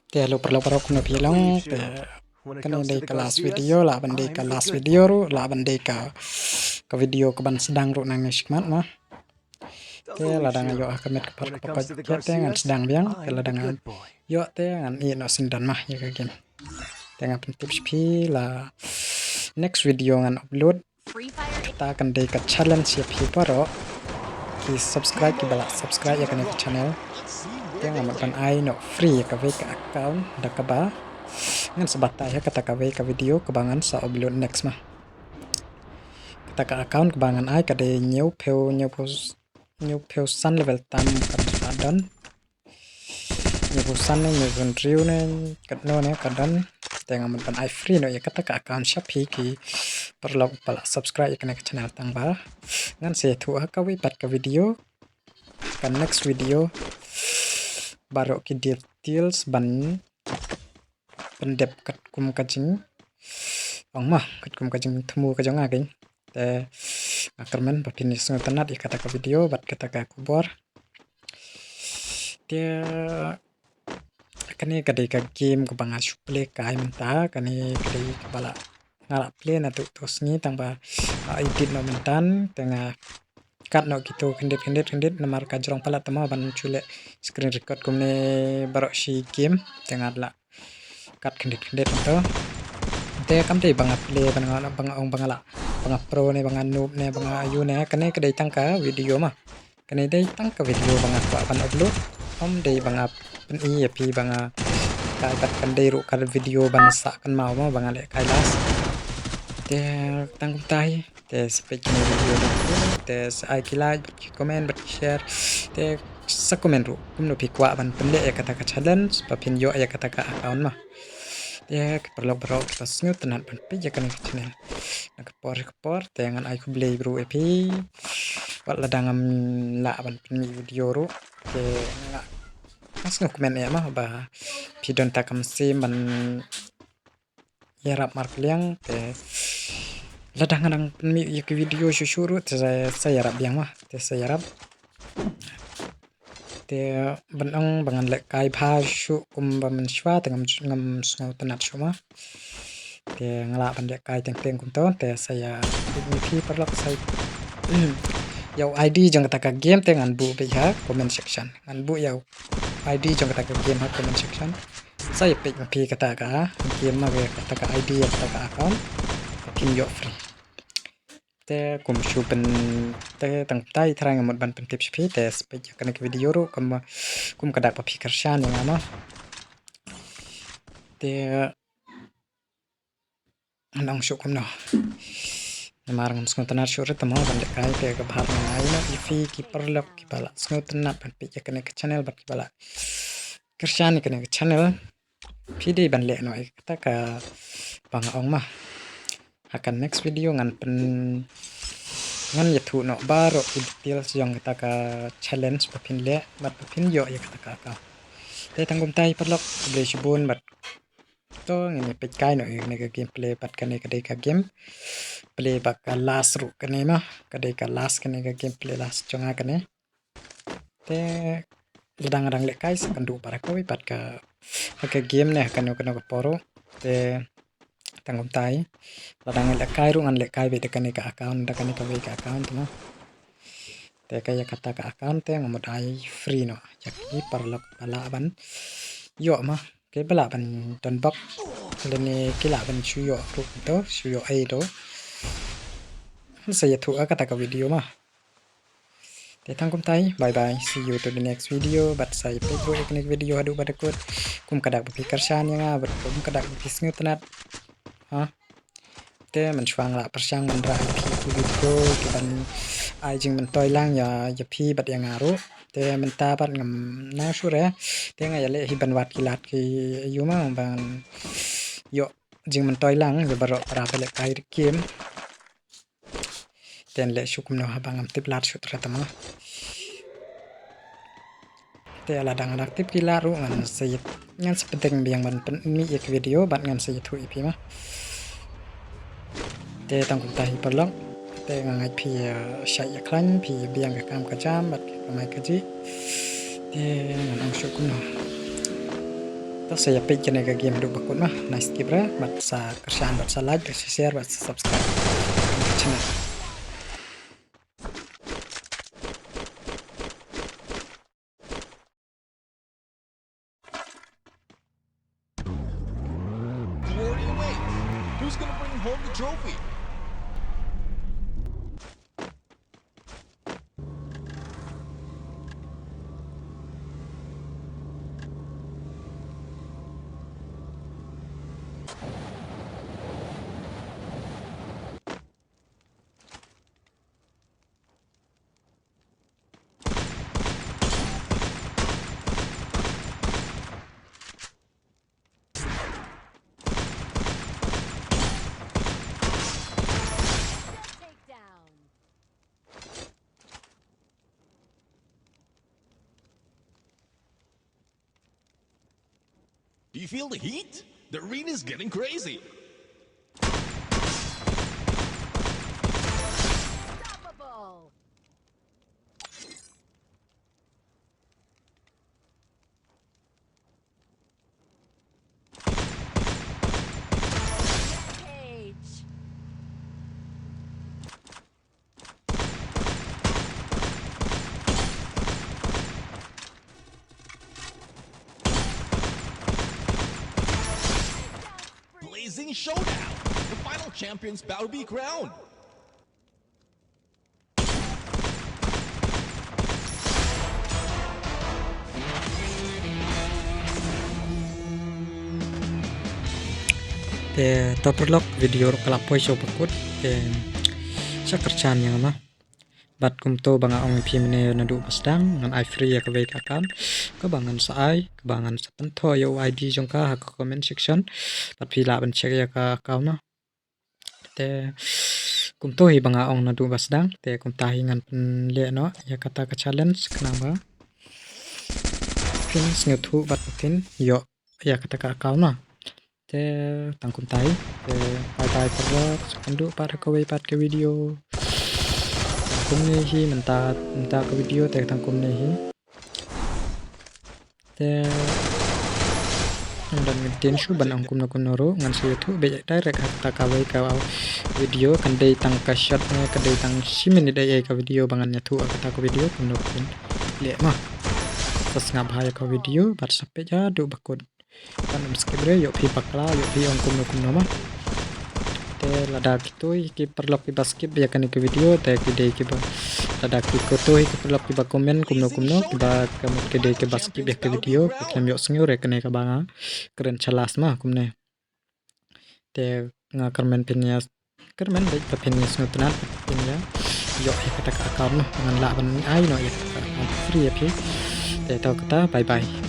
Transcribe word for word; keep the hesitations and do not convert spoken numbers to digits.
Te hello paralok paralok, kumno phi long? Te kane dei ka last video, lah ban dei ka last video ruh, lah ban dei ka, ka video kaban sdang ruh nangne shakhmat mo. Te lada nga ïoh ha ka met ka por ka pokot te ngan sdang biang, te lada nga ïoh te ngan ïeh noh sngewdon mo ïa ka game. Te nga pyntip sha phi la next video ngan upload. Kata kan dei ka challenge ïa phi baroh ki subscribe, kiba la subscribe ïa kane ka channel. Te nga mut ban ai noh free ïa kawei ka account da kaba ngan sa batai ha kata kawei ka video kaba ngan sa upload next mo. Kata ka account kaba ngan ai ka dei hynñiewphew, hynñiewphew, hynñiewphew san level tam ka don. Hynñiewphew san ne hynñiewphew hynriew ne katno ne ka don. Te nga mut ban ai free noh ïa kata ka account sha phi ki paralok ba la subscribe ïa kane ka channel, tang ba ngan sa ïathuh ha kawei pat ka video, ka next video, baroh ki details ban pyndep katkum ka jingong mo, katkum ka jingthmu ka jong nga kein. Te nga kyrmen ba phin ïa sngewtynnat ïa kata ka video bad kata ka khubor. Te kane ka dei ka game kaba nga shu play kai mynta, kane ka dei kaba la, nga la play naduh to sngi, tang ba nga edit noh mynta, te nga cut noh kito khyndiat khyndiat khyndiat namar ka jrong palat te mo ban shu leh screen record kumne baroh shi game, te nga la cut khyndiat khyndiat to. Te kam dei ba nga play, ba nga, ba nga ong ba nga la, ba nga pro ne, ba nga noob ne, ba nga aïu ne, kane ka dei tang ka video mo. Kane dei tang ka video ba nga kwah ban upload. Ym dei ba nga pyni ïa phi ba nga kai, bad kam dei ruh ka video ban sah kynmaw mo ba nga lehkai last. Te tang kumta hi, te sa peit kane video da, te sa ai ki like bad ki comment bad ki share. Te sa comment ruh kumno phi kwah ban pynleh ïa kata ka challenge ba phin ïoh ïa kata ka account mo. Te ki paralok baroh kiba sngewtynnat ban peit ïa kane ka channel na ka por ka por, te ngan ai khublei ruh ïa phi. Wat lada ngam lah ban pynmih video ruh, te nga, nga sngew kmen ïa mo ba phi don tang ka mynsiem ban ïarap markylliang, te lada nga dang pynmih ïa ki video shuh shuh ruh, te sa, sa ïarap biang mo, te sa ïarap. Te ban ong ba ngan lehkai bha shuh kumba mynshuwa te ngam, ngam sngewtynnat shuh mo. Te nga lah ban lehkai teng teng kumto, te sa ïa, ïa phi paralok sa ïa u ID jong kata ka game te ngan buh beit ha comment section. Ngan buh ïa u ID jong kata ka game ha comment section. Sa ïa peit ma phi kata ka game ma, kata ka ID ïa kata ka account, phin ïoh free. Te kum shu pyn, te tang tai trai nga mut ban pyntip sha phi, te sa peit ïa kane ka video ruh kum, kum ka dak ba phi kyrshan ïa nga mo. Te ngan ong shuh kumno, namar ngam sngewtynnat shuh ruh te mo ban lehkai, te ka bha ngan ai noh ïa phi ki paralok kiba la sngewtynnat ban peit ïa kane ka channel bad kiba la kyrshan ïa kane ka channel. Phi dei ban leh noh ïa kata kaba nga ong mo. Ha ka next video ngan pyn, ngan ïathuh noh baroh ki details jong kata ka challenge ba phin leh bad ba phin ïoh ïa kata ka account. Te tang kumta hi paralok, khublei shibun bad to ngin ïa peit kai noh ïa kane ka gameplay bad kane ka dei ka gameplay ba ka last ruh kane mo, ka dei ka last kane ka gameplay last jong nga kane. Te lada nga dang lehkai sa kynduh para kawei pat ka, ha ka game ne ha kano kano ka por ruh. Te tang kumta hi, lada nga lehkai ruh ngan lehkai beit da kane ka account, da kane kawei ka account mo. Te ka ïa kata ka account te nga mut ai free noh ïa ki paralok ba lah ban ïoh mo. Ki ba lah ban don bok lane ki lah ban shu ïoh ruh to, shu ïoh ei to. Ngan sa ïathuh ha kata ka video mo. Te tang kumta hi, bye bye, see you to the next video. Bad sa ïa peit ruh ïa kane ka video haduh ba da kut. Kum ka dak ba phi kyrshan ïa nga bad kum ka dak ba phi sngewtynnat. Ha. Te mynshuwa nga la pyrshang ban rah ïa phi ki video kiban ai jingmyntoi lang ïa, ïa phi bad ïa nga ruh. Te mynta pat ngam nang shuh re. Te nga ïaleh hi ban wad ki lad ki ïa u ma ban ïoh jingmyntoi lang ïa baroh para ba lehkai game. Te ngan leh shuh kumno haba ngam tip lad shuh trai te mo. Te lada nga dang tip ki lad ruh ngan sa ïa, ngan sa pynthikna biang ban pynmih ïa ki video bad ngan sa ïathuh ïa phi mo. Te tang kumta hi paralok. Te nga ngeit phi ïa shait ïa khlaiñ, phi ïa biang ka kam ka jam bad ka kamai kajih. Te ngan ong shuh kumno. To sa ïa peit kane ka game haduh ba kut ma. Nice skip re, bad sa kyrshan, bad sa like, bad sa share, bad sa subscribe ka channel. Glory awaits. Who's gonna bring home the trophy? Do you feel the heat? The arena is getting crazy. Unstoppable. Rampage. Blazing showdown. The final champions bout to be crowned. Te to paralok, video ruh ka la poi sha u ba kut. Te sha kyrshan ïa nga ma. Bad kumto ba nga ong ïa phi mynne naduh ba sdang, ngan ai free ïa kawei ka account kaba ngan sa ai, kaba ngan sa pynthor ïa u I D jong ka ha ka comment section. Bad phi lah ban check ïa ka account na. Te kumto hi ba nga ong naduh ba sdang, te kumta hi ngan pynleh noh ïa kata ka challenge khnang ba phin sngewthuh bad phin ïoh ïa kata ka account na. Te tang kumta hi, te bye bye paralok, sa ïakynduh pat ha kawei pat ka video. Tang kumne hi mynta, mynta ka video te tang kumne hi. Te ngam don mynsiem shuh ban ong kumno kumno ruh, ngan sa ïathuh beit direct ha kata kawei ka video, kan dei tang ka short ne, kan dei tang shi minit ei ei ka video ba ngan ïathuh ha kata ka video kumno kumno leh ma. Sa sngap bha ïa ka video bad sa peit haduh ba kut. Kan ym skip re, ïoh phi bakla, ïoh phi ong kumno kumno ma. Te lada kito hi ki paralok kiba skip ïa kane ka video, te ki dei kiba, lada ki, kito hi ki paralok kiba comment kumno kumno, kiba ka mut ki dei kiba skip ïa ka video, ki khlem ïoh sngew re kane kaba nga kren sha last ma kumne. Te nga kyrmen phin ïa, kyrmen beit ba phin ïa sngewtynnat, phin ïa ïoh ïa kata ka account noh, ngan lah ban ai noh ïa kata ka account free ïa phi. Te to kata, bye bye.